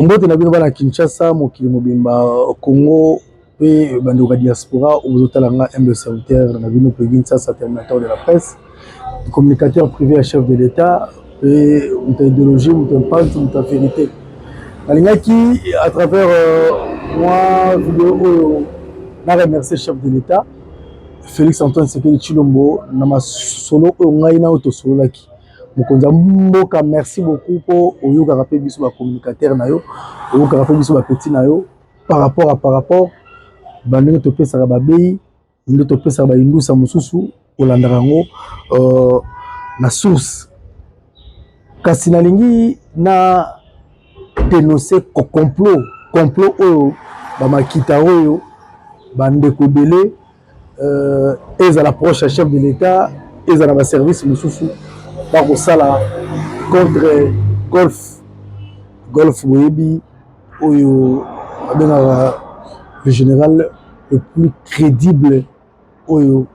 Mbote na bino bana Kinshasa, mokili mobimba, Congo mpe bandeko ya diaspora oyo bozotala nga, humble serviteur na bino Peggy Nsasa, terminateur de la presse, communicateur privé ya chef de l'État mpe moto ya idéologie, moto ya mpanzi, moto ya vérité. Nalingaki à travers mwa video oyo na remercier chef de l'État Félix Antoine Tshisekedi Tshilombo na masolo oyo ngai na oyo tosololaki. Mokonzi ya mboka, merci beaucoup mpo oyokaka mpe biso bacommunicateur na yo, oyokaka mpe biso bapeti na yo par rapport bandenge topesaka babei, nde topesaka bayindusa mosusu, olandaka yango na source. Kasi nalingi na dénoncer complot oyo bamakita oyo bandeko ebele, ezala proche ya chef de l'État, ezala baservice mosusu, bakosala contre Golf. Golf, boyebi oyo babengaka le général le plus crédible, oyo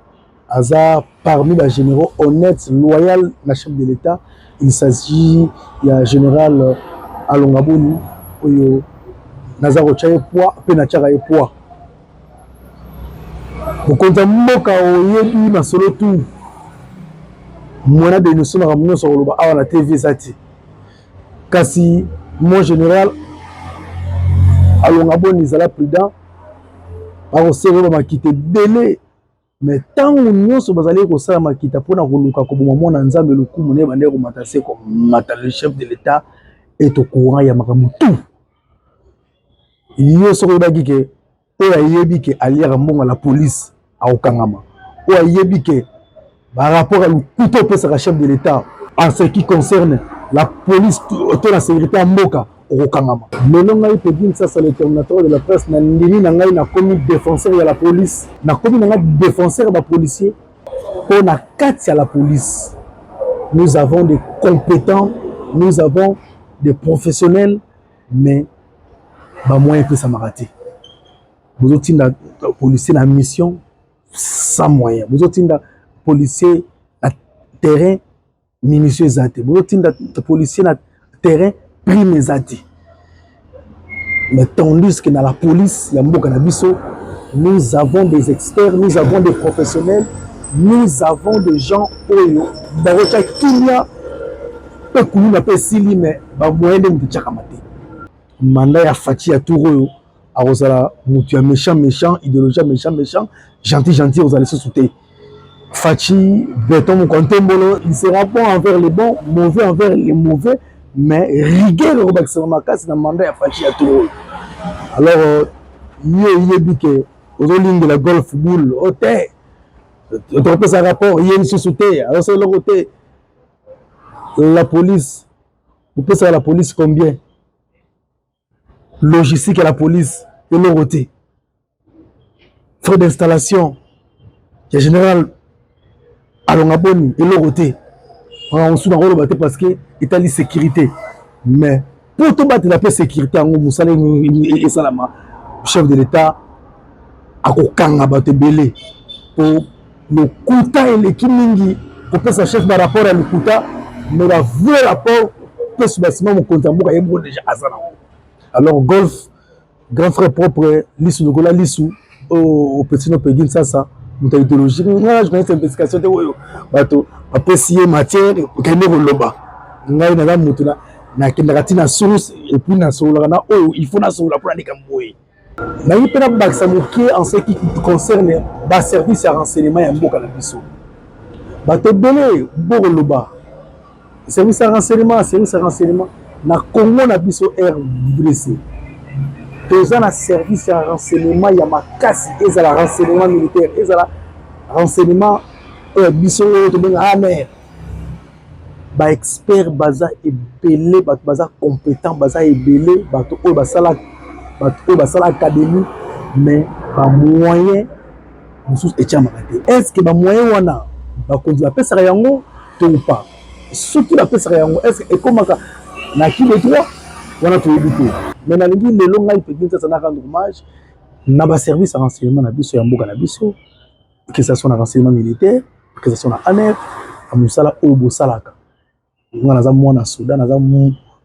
aza parmi bagénéraux honnête, loyal na chef de l'État. Il s'agit ya général Alonga Boni, oyo naza kotya ye poids mpe natiaka ye poids. Mokonzi ya mboka, oyebi masolo tu mwana démission, makambo nyonso koloba awa na TV eza te. Kasi mon général Alonga Boni, ezala prudent. Bakosala bamakita ebele, mais ntango nyonso bazali kosala makita mpona koluka koboma mwana Nzambe, lokumu na ye bandeki komata se komata. Le chef de l'État est au courant ya makambo tout. Yo soki oyebaki ke oyo ayebi ke aliaka mbongo la police akokangama, oyo ayebi ke barapport ya lokuta opesaka chef de l'État en ce qui concerne la police to la sécurité ya mboka, okokangama. Lelo ngai Peggy Nsasa, le terminateur de la presse, na ndimi na ngai, nakomi défenseur ya la police, nakomi na ngai défenseur ya bapolicier, mpo na kati ya la police nous avons des compétents, nous avons des professionnels, mais bamoyen epesamaka te. Bozotinda policier na mission sans moyen, bozotinda policier na terrain, munition eza te, bozotinda policier na terrain, prime eza te. Mais tandis que dans la police ya mboka na biso, nous avons des experts, nous avons des professionnels, nous avons des gens oyo bakotya kimia mpe kuluna mpe esili, mais bamoyen nde moto etiakama te. Mandat ya Fatshi ya tour oyo akozala motu ya méchant méchant, idéologie ya méchant méchant, gentil gentil ozala lisusu te. Fatshi béton mokontombolo, il sera bon envers les bons, mauvais envers les mauvais, mais rigueur ekobakisama makasi na mandat ya Fatshi ya tour oyo. Alors ye oyebi ke ozolingela Golf boule o te, tokopesa rapport ye lisusu te, azosala eloko te. La police, opesaka la police combien? Logistique ya la police, eloko te. Frais d'installation ya général Alonga Boni, eloko te. Makambo mosusu nakoloba te parce que etali sécurité, mais mpo tobatela mpe sécurité yango, mosala esalama, chef de l'État akokanga bato ebele mpo lokuta eleki mingi, kopesa chef barapport ya lokuta, mais bavrai rapport mpe subasima mokonzi ya mboka ye moko déjà aza nango. Alors Golf, grand frère propre, lisu lokola lisu oyo opesi no Peggy Nsasa, moto ya idéologie. Nga journaliste investigation te oyo bato bapesi ye matière okende koloba. Ngai naza moto nakendaka ntina source et puis nasololaka na oyo il faut nasolola mpona likambo boye. Nayi mpe nabakisa moke en ce qui concerne baservice ya renseignement ya mboka na biso. Bato ebele bokoloba service ya renseignement, service ya renseignement na Congo na biso RDC. Toza na service ya renseignement ya makasi, ezala renseignement militaire, ezala renseignement oyo biso oyo tobenga ANR. Baexpert baza ebele, bato baza compétent baza ebele, bato oyo basala académie, mais bamoyen mosusu etiamaka te. Est ce que bamoyen wana bakonzi bapesaka yango to pas? Soki bapesaka yango, est ce que ekomaka na qui de droit wana? Toyebi te. Mais nalingi lelo ngai Peggy Nsasa na rendre hommage na baservice ya renseignement na biso ya mboka na biso, que ça soit na renseignement militaire, que ça soit na ANR, na mosala oyo bosalaka. Nga naza mwana soda, naza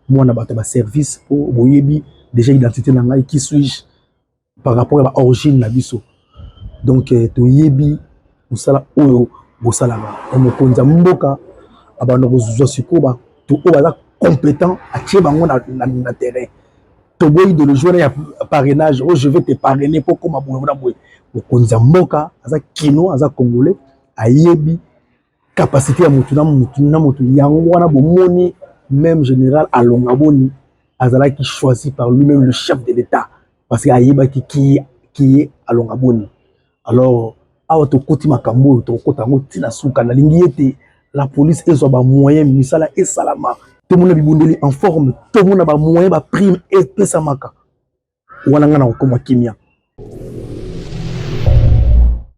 Mwana bato ya baservice, mpo boyebi déjà identité na ngai, qui suis-je par rapport ya baorigine na biso. Donc toyebi mosala oyo bosalaka. Mokonzi ya mboka abanda kozwa sikoyo bato oyo baza compétent, atie bango na terrain. Toboyi idéologie wana ya parrainage oyo, je vais te parrainer mpo koma boye na boye. Mokonzi ya mboka aza kino, aza Congolais, ayebi capacité ya motu na motu na motu. Yango wana bomoni même général Alonga Boni azalaki choisi par lui-même, le chef de l'État, parce que ayebaki qui est Alonga Boni. Alors awa tokoti makambo oyo, tokokota yango ntina suka. Nalingi ete la police ezwa bamoyen, misala esalama, tomona bibundeli en forme, tomona bamoyen, baprime epesamaka. Wana ngai na kokoma kimia.